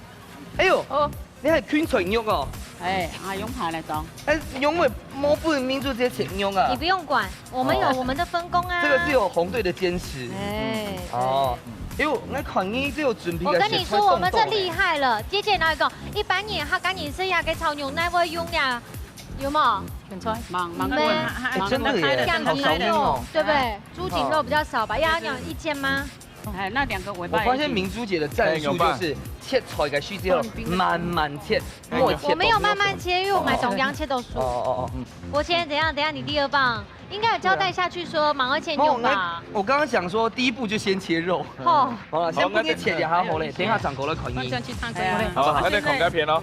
哎呦，哦。你還芹菜肉哦？哎，啊，用盤來裝。哎，用个毛不明珠這切肉啊？你不用管，我们有我们的分工啊。哦。这个是有红队的坚持。哎，哦，哎呦，那看你这有准备个我跟你说，我们这厉害了。姐姐哪一个？一般人客家人食个炒肉，哪会用呀？有没有？芹菜。芒，芒果，没。还，还，哎，真的耶，芒果开了，好少用哦。对不对？猪颈肉比较少吧？要讲一千吗？ 哎，那两个尾巴也一起。我发现明珠姐的战术就是切菜个时节哦，慢慢切，哎，莫切到。我没有慢慢切，因为我买总样切到熟。哦，哦，哦。国贤，怎样？等一下你第二棒，应该有交代下去说，忙而且牛吧？我刚刚想说，第一步就先切肉。哦。好了，先不给切掉，还好嘞，等一下掌口了口音。我先去看看。哎呀。好，还得孔开片哦。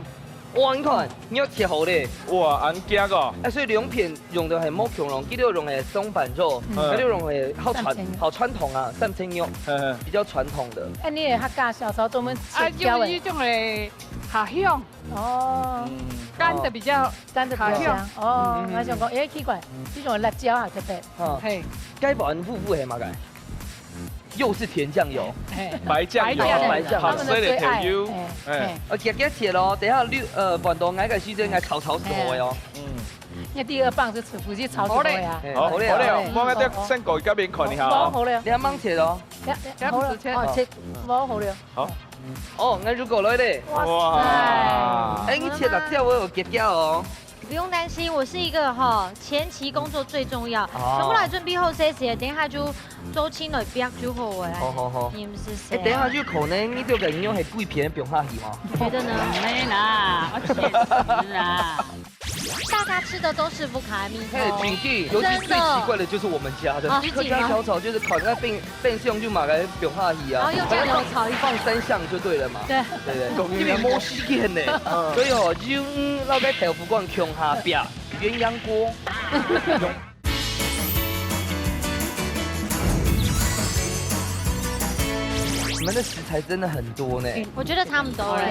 哇，你看，你要切好嘞。哇，恁遽哦。哎，所以两片用的很莫共樣，佢兜用的松板肉，嗯。佢兜用的好傳，三層肉。好傳統啊，三層肉，嗯。比较傳統的。哎，你也客家小炒专门啊，切掉的。用一种的下香，哦。嗯。干的比较哦。干的比较香。下香。哦，嗯。我想讲，哎，奇怪，这种辣椒啊，特别。嗯。嘿。該包恁烏烏个嘛个？ 又是甜酱油。哎。白酱油，白酱油，白酱油。好吃的甜油。他们的最爱。哎。哎。呃，夾夾切咯，等一下你，呃，放到𠊎个時间，𠊎炒炒熟的哦。哎。嗯。那第二棒是吃，不是炒熟的呀。好嘞。哎，好嘞，好嘞，好嘞。我们再先搞一个面看一下哦。哦，好嘞。你还忙切哦。呀，呀，好了，好，切，哦，好了。好。哦，那就过来嘞。哇塞。哇。哎，你切辣椒，我有夾夾哦。 不用担心，我是一个哈，前期工作最重要，哦。全部来准备好势势，等一下就周青来逼就好了。好，好，好。你们是谁啊？哎，等一下就可能你这个人用很贵片的放下去哦。你觉得呢？没啦，我确实啊。大家吃的都是福卡米嘿，糕。请进，尤其最奇怪的就是我们家的。真的。啊，客家小炒就是烤在冰 冰箱就买个放下去啊，然后用酱油炒一炒。放三香就对了嘛。对。对不对？因为没时间呢，嗯。所以哦，就，嗯，拿个豆腐干共下煸，鸳鸯锅。你们的食材真的很多呢。我觉得差不多了。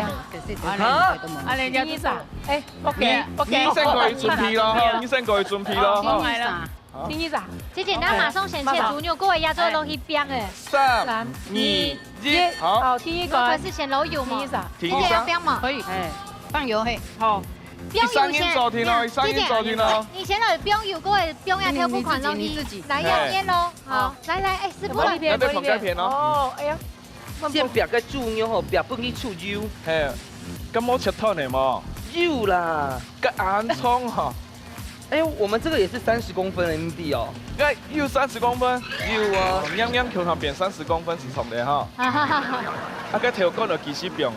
啊？啊，人家就是，哎，OK，OK。你先过去准备咯，你先过去准备咯，好，哈。来了。 好。第一个。姐姐，那马上先切猪肉，过一下做东西冰哎。三、三、二、一，二，一。好。好，第一个。那可是先老油嘛。第一个。姐姐要冰嘛。可以。哎，放油嘿。好。冰油先。一三一走停哦，一三一走停哦。姐姐，你先来冰油，过来冰下豆腐干落去。你自己，你自己。来，要面咯。哎。好，来来，哎，师傅了。你要得放该片哦。哦，哎呀。先煸个猪肉吼，煸分佢出油。嘿，敢无切断的无？有啦。个安冲哈。 哎，我们这个也是三十公分的M D哦。哎，有三十公分？有啊。哦，娘娘球场变三十公分是长的哈。啊，该头管了几十磅。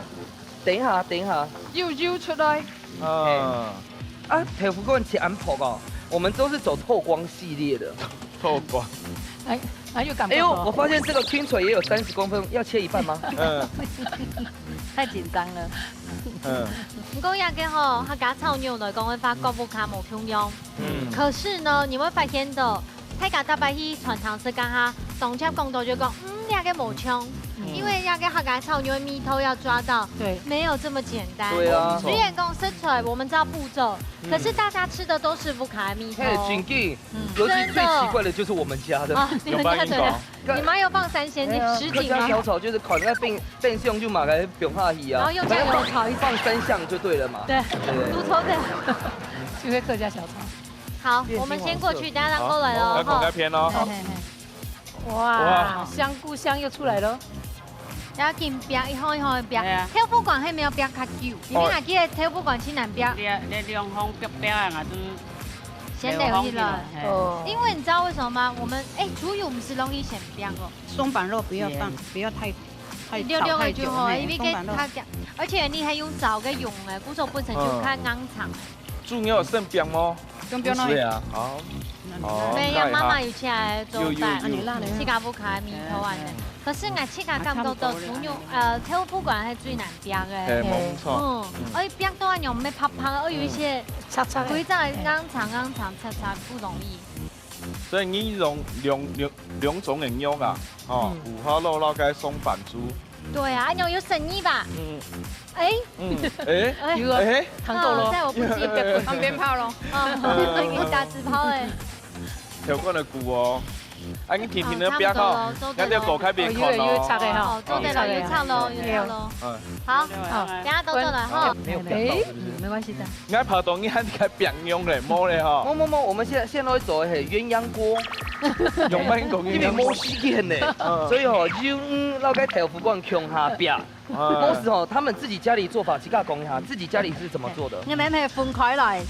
等一下，等一下。又又出来。啊。啊，豆腐干切恁薄哦，我们都是走透光系列的。透光。哎，哎，又感觉哎呦，我发现这个青菜也有三十公分，要切一半吗？嗯。太紧张了。嗯。不过这个吼，客家炒肉来讲个话，各屋下无共样。 嗯。可是呢，你会发现到，大家逐擺去餐廳食个哈，當接講到就講，嗯，這个無像，嗯。因為這个客家炒肉的味道要抓到，對。沒有這麼簡單。對啊。雖然講食材我們知道步驟，嗯。可是大家吃的都是屋下的味道。嘿，真的。嗯。尤其最奇怪的就是我們家的。真的。啊，你們家怎樣？有發音高。 你媽有放三鮮，哎呀，十斤啊。客家小炒就是烤那个冰，冰箱就买个冰下去啊，然後用醬油炒一炒。放三香就对了嘛。對，對不對？都抽掉。就係客家小炒。好，我們先過去，等下再過來咯。好，來，吼。看該片咯。嘿，嘿，嘿。哇，哇。香菇香又出來了。要緊煸，一項一項煸。哎呀。豆腐乾還沒有煸較久，因為哦。還記得豆腐乾盡難煸。你，你兩項煸煸啊，就先留起來。兩項起來，嘿。哦。因為你知道為什麼嗎？我們，哎，豬油毋係容易先煸哦。 松板肉不要放，不要太，太，溜溜个就好，炒太久，嘿，因為該，松板肉。它，而且你還用炒个用个，故所本身就較硬淨。嗯。豬肉先煸哦。用煸咯。毋係啊，哦。哦，沒有，該哈。媽媽有起來做飯，有，有，有。自家屋下个味道恁呢。嗯。可是𠊎自家感覺到豬肉，呃，豆腐乾係最難煸个。嘿，無錯。嗯，嗯。而且煸到恁樣，毋會白白，而有一些，嗯。脆脆个。規隻硬淨硬淨，脆脆，不容易。 所以你用兩，兩，兩種个肉啊，吼，嗯。五花肉摎該松板豬。對啊，恁樣有誠意吧？嗯。哎。嗯，哎，哎。有啊，哎。糖豆咯。哦，在我不及。放鞭炮咯。哦，你打紙炮哎。豆乾个菇哦。啊，你甜甜个邊吼，哦，差不多咯，做得咯。那就搞開邊看咯。哦，有有有差个吼。哦，做得了，有差咯，有差咯。嗯。好，好。等下都做了哈。哦，沒有看到，是不是？哎，嗯，沒關係的。你還跑動，你還在邊用嘞，無嘞吼。無無無，我們現在現在都會做的係鴛鴦鍋。用慢講，因為無時間呢，嗯。所以吼，就，嗯，摎該豆腐乾共下煏。哎。Boss吼，他們自己家裡做法，自家講一下，自己家裡是怎麼做的？你們係分開來，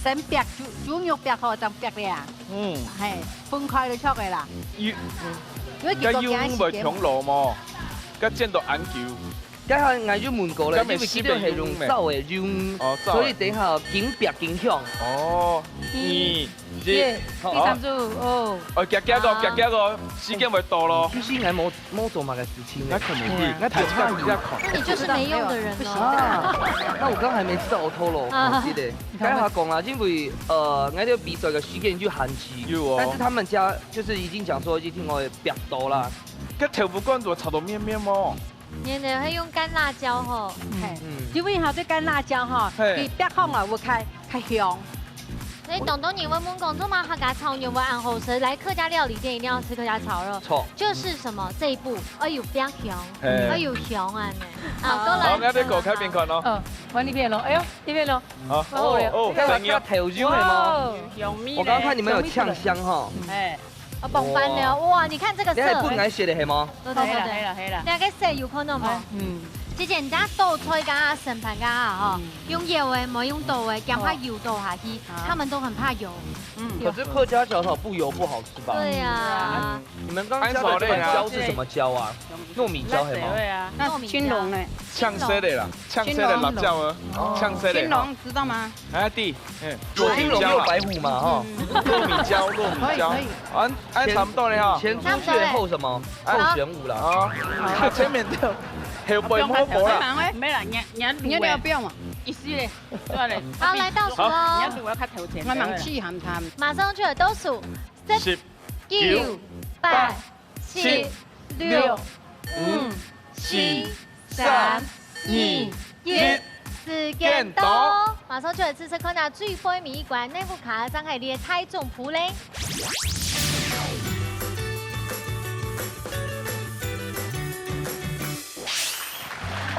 先煏豬，豬肉煏好，正煏咧。嗯。嘿，分開就出來啦。有，嗯。因為結果該油毋會強落無？該煎到恁久。該下𠊎有問過咧，該毋係因為佢兜係用燒个油，燒个油咩？哦，燒个。所以等一下緊煏緊香。哦，二， 一，一，好。二三十五，哦。哦，遽遽个，啊。遽遽个，時間會到咯。其實𠊎無，無做麼个事情呢。那可能會，嗯。那就怕你。那你就是沒用的人咯。啊，那我剛才沒吃到芋頭咯，啊。我記得。剛才講啦，因為，呃，𠊎這個比賽个時間有限制，有哦。但是他們家就是已經講說一定會煏到啦。該豆腐乾都炒到綿綿哦。 然後還用乾辣椒吼。嗯。嘿，嗯。因為吼，這乾辣椒吼，嘿。比別項啊，會較，較香。所以當多人會問講，做麼个客家炒肉會恁好食？來客家料理店一定要吃客家炒肉。著。就是什麼？這一步，愛有煏香，嘿。愛有香啊呢。啊，好。過來。好，𠊎來搞開邊看咯。嗯，往這邊咯，哎喲，這邊咯。好。哇，哦，哦，這個，這個，這個豆油係嗎？哇。香味咧。我剛剛看你們有嗆香哈。哎。 啊，傍飯了，哇。哇，你看這個色。你還分𠊎食个係無？對，對，對，對。係啦，係啦，係啦。那個色有看到無？哎。嗯。之前人家剁菜个啊，生盤个啊，吼，嗯。用舀个，無用刀个，驚怕油倒下去，嗯。啊。他們都很怕油。嗯。可是客家小炒不油不好吃吧？對啊。嗯。你們剛剛加的這個椒是什麼椒啊？糯米椒係嗎？糯米椒。那青龍呢？嗆色个啦。 嗆色个辣椒啊，哦。嗆色个哈。青龍知道嗎？哎，對，嗯，糯米椒啊。青龍六百五嘛，哈。嗯。糯米椒，糯米椒。可以，可以。啊，哎，差不多了哈。前出去後什麼？差不多了。後玄武啦。啊，前面的，後背摸摸啦。不用，不用，不用。沒啦，你，你要滷欸。你要不要嘛？一息咧，對咧。好，來倒數哦。你要滷，我較頭前。我蠻稀罕他們。馬上就要倒數，十、十、九、九、八、八、七、七、六、六、五、五、四、四、三、三、二、二、一，一。時間到。馬上就來試試看啊，最後尾一關，哪一家正係這大總鋪咧？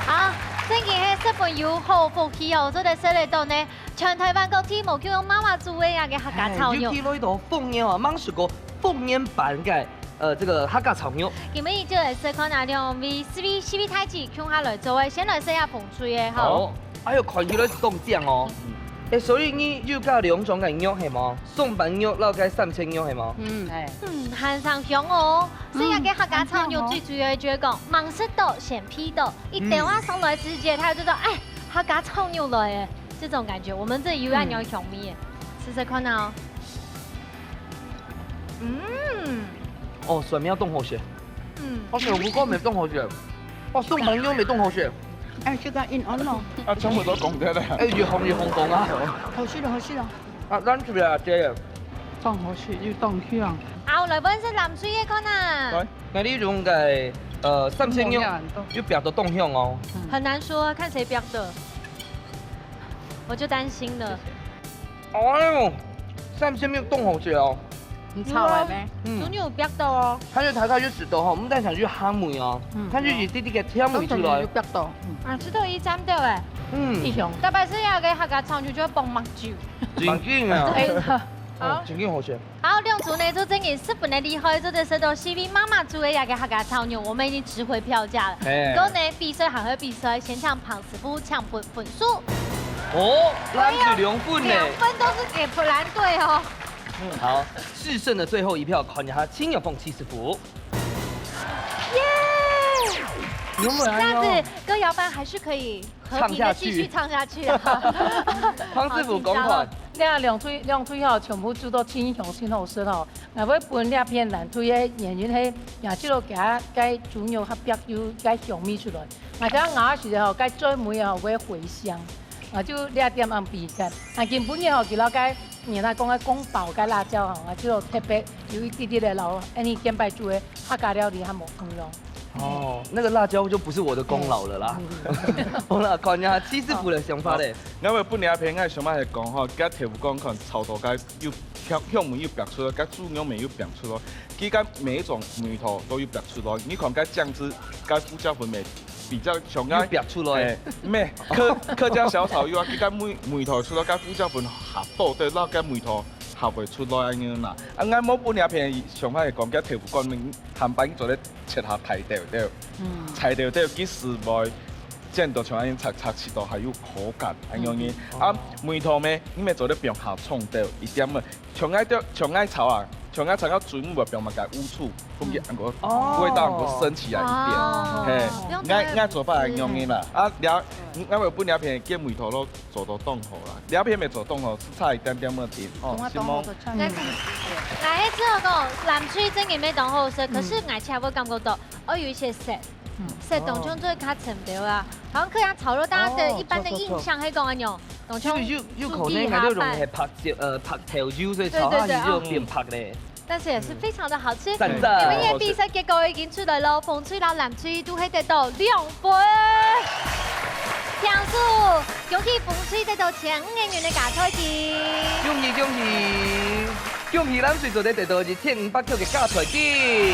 好，真个係十分有好福氣哦，做得食得到呢。全台灣各地無共樣媽媽煮个啊个客家炒肉。哎，尤其來到豐原哦，吂食過豐原版个 呃，這個客家炒肉。今晡日就來試看啊，兩位四位，四位大姊共下來做个，先來試下紅隊个吼。好。哎喲，看起來係當靚哦。嗯。哎，所以你有加兩種个肉係無？松板肉摎該三鮮肉係無？嗯。哎。嗯，還上香哦。嗯，所以啊，該客家炒肉最主要就係講，還上香哦。吂食到先鼻到，一兜仔上來直接，他就說，哎，客家炒肉來了，這種感覺，我們這裡有恁樣香味耶。嗯。試試看啊哦。嗯。哦，蒜苗當好食。 嗯。哦，豆腐乾乜當好食，哦，松板肉乜當好食。哎，這個印安咯。啊，全部都講得了。哎，越紅越紅講啊。好食了，好食了。啊，咱這邊啊，姐。當好食又當香。好，來，阮食藍隊个看啊。來。該你用个，呃，三鮮肉，有煏到當香哦。嗯。很難說，看誰煏的。我就擔心了。謝謝。 哎喲，三鮮肉當好食哦。你炒个咩？嗯。豬肉有煏到哦。它就炒到有食到吼，毋單淨有香味哦，嗯。它就有一滴滴个甜味出來。當然有煏到，嗯。啊，食到一站到哎。嗯。一雄。特別係該個客家炒肉就愛放目汁。真緊啊。哎，好。哦，真緊好食。好，兩組呢，就真个十分个厲害，做得食到四位媽媽煮个這個客家炒肉，我們已經值回票價了。哎。毋過呢，比賽還會比賽，先請彭 師傅搶分，分數。哦，咱係兩分呢。兩分都是給藍隊哦。嗯，好，制勝的最後一票，看一下青友鳳七師傅。耶！有沒有？這樣子，歌謠班還是可以和平地繼續唱下去啊。唱下去。彭師傅，講看。好，請教。這兩隊，兩隊吼，全部煮到真香，真好食吼。 𠊎會分這片藍隊个原因係，也知道佢个豬肉較煏有該香味出來。𠊎想咬个時節吼，該最尾吼會回香，啊，就這點恁比較。啊，今晡日吼，佢摎該原來講个宮保該辣椒吼，啊，就特別有一滴滴个老，恁呢見擺煮个客家料理還無共樣。哦，那個辣椒就不是我的功勞了啦。嗯。好啦，看一下七師傅的想法咧。好，𠊎會分這片，𠊎想法係講吼，該豆腐乾看炒到該又香，香味又煏出來，該豬肉味又煏出來，佢个每一種味道都有煏出來。你看該醬汁，該胡椒粉味比較像該，又煏出來。哎，毋係，客，客家小炒有啊，佢个味，味道出來，該胡椒粉合到，對，那該味道合會出來恁樣啦。啊，𠊎無分這片，上海講該豆腐乾，鹹白做得切下大條條，嗯。大條條，其實會煎到像恁樣，炒，炒起到還有口感，恁樣呢。嗯。啊，味道呢，你咪做得放下蔥頭一點仔， 像𠊎个，像𠊎炒啊，像𠊎炒到最尾會放麼个烏醋，分佢恁个哦。味道會升起來一點。哦。嘿，不用太，𠊎，𠊎做法係恁樣个啦。嗯。啊，了，𠊎會分這片个味道都做到當好啦。這片未做當好，係差一點點問題。哦，中華當好，承蒙。嗯。來，之後講，藍隊真个乜當好食，可是嗯。𠊎自家會感覺到，哦，有一些澀。 嗯。係，當中做得較沉澱啊。好像客家炒肉，大家的一般的印象係講恁樣，哦，著，著，著。當中有，有可能係用个白酒，呃，白豆油，所以炒下去就變白咧。對，對，對，哦。但是也是非常的好吃。讚，讚。你們个比賽結果已經出來了，紅隊摎藍隊都係得到兩分。慶祝，恭喜紅隊得到千五百元的加菜金。恭喜，恭喜！恭喜藍隊做得得到一千五百塊个加菜金。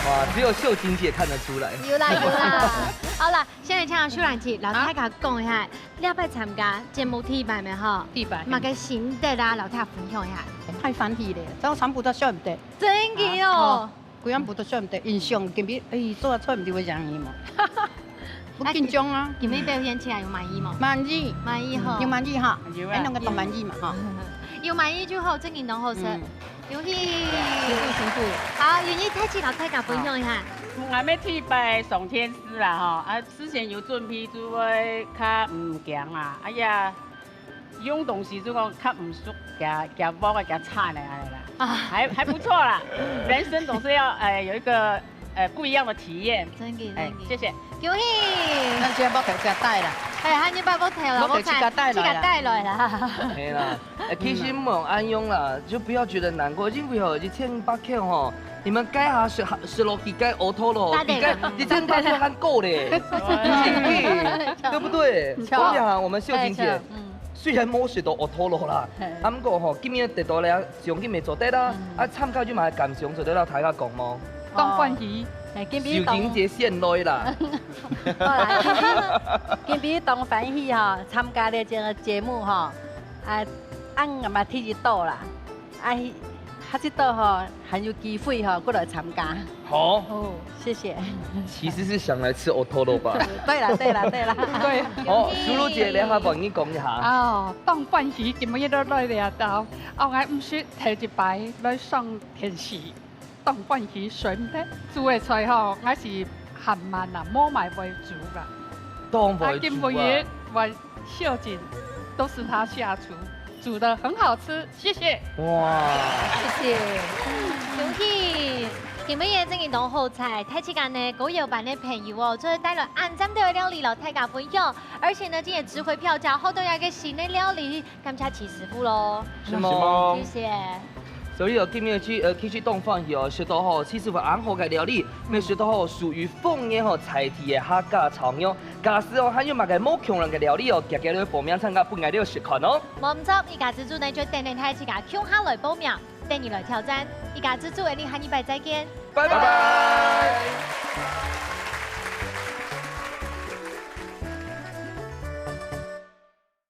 哇，只有秀琴姐看得出來。 有啦，有啦。好啦，先來請秀蘭姐，摎大家講一下，啊？這擺參加節目第一擺無吼？第一擺。麼个心得啊，摎大家分享一下。太歡喜了，這樣全部都笑毋得。真个哦。啊，哦，規樣舞都笑毋得，印象今晡日，哎，做啊笑毋得會贏伊嘛。有緊張啊。今晡日表現起來有滿意無？滿意。滿意吼。有滿意哈？有啊。哎，兩個都滿意嘛哈。有滿意就好，正經當好食。嗯。 恭喜！辛苦，辛苦。好，願意開始摎大家分享一下。好。𠊎乜第一擺上電視啦吼，啊，事先有準備就會較毋驚啊。哎呀，用東西就講較毋熟，驚，驚鑊啊，驚慘个恁樣啦。啊。還，還不錯啦，人生總是要，哎，有一個，呃，不一樣的體驗。真的，哎，真的。謝謝。恭喜！咱先莫提這袋啦。哎，還有包包提了，莫提，我看，自家帶來啦。自家帶來啦。嘿啦。 哎，其實毋用恁樣啦，就不要覺得難過，因為吼，一千五百塊吼，你們該下食，食落去該烏托咯，比該一千五百塊還貴咧，對不對？著。講一下，我們秀琴姐，哎，著，嗯。雖然無食到烏托咯啦，嘿。啊，毋過吼，今日得到了獎金也做得啦，嗯。啊，參加就嘛感想做得摎大家講無？當歡喜。哦。哎，今日當，秀琴姐先來啦。好啦，今日，今日當歡喜吼，參加這個節目吼。 啊，恁嘛第一到啦，啊，下一到吼，還有機會吼，過來參加。好。哦，謝謝。其實是想來吃烏托咯吧？對啦，對啦，對啦。對。好，淑如姐，你還幫你講一下。哦，當歡喜，今日都來這兜，哦，𠊎毋識第一擺來上電視。 當歡喜，所以呢，煮个菜吼，𠊎係還慢啊，無麼會煮啦。當會煮啊。啊，今晡日，我孝敬，都是他下廚，煮得很好吃，謝謝。哇。謝謝。恭喜！今晡日正經當好彩，大自家呢，高雄班个朋友哦，做得帶來恁讚个料理摎大家分享，而且呢，今日值回票價，好多樣个新个料理，感謝徐師傅咯。承蒙。謝謝。 所以哦，今日去，呃，其實當歡喜哦，食到吼，其實有恁好个料理，乜食到吼，屬於方言吼，在地个客家炒肉。假使哦，還有麼个無共樣个料理哦，遽遽來報名參加，分𠊎兜試看哦。無毋著，一家之煮呢，就等等大自家共下來報名，等你來挑戰。一家之煮，𠊎兜下禮拜再見。拜拜。拜拜。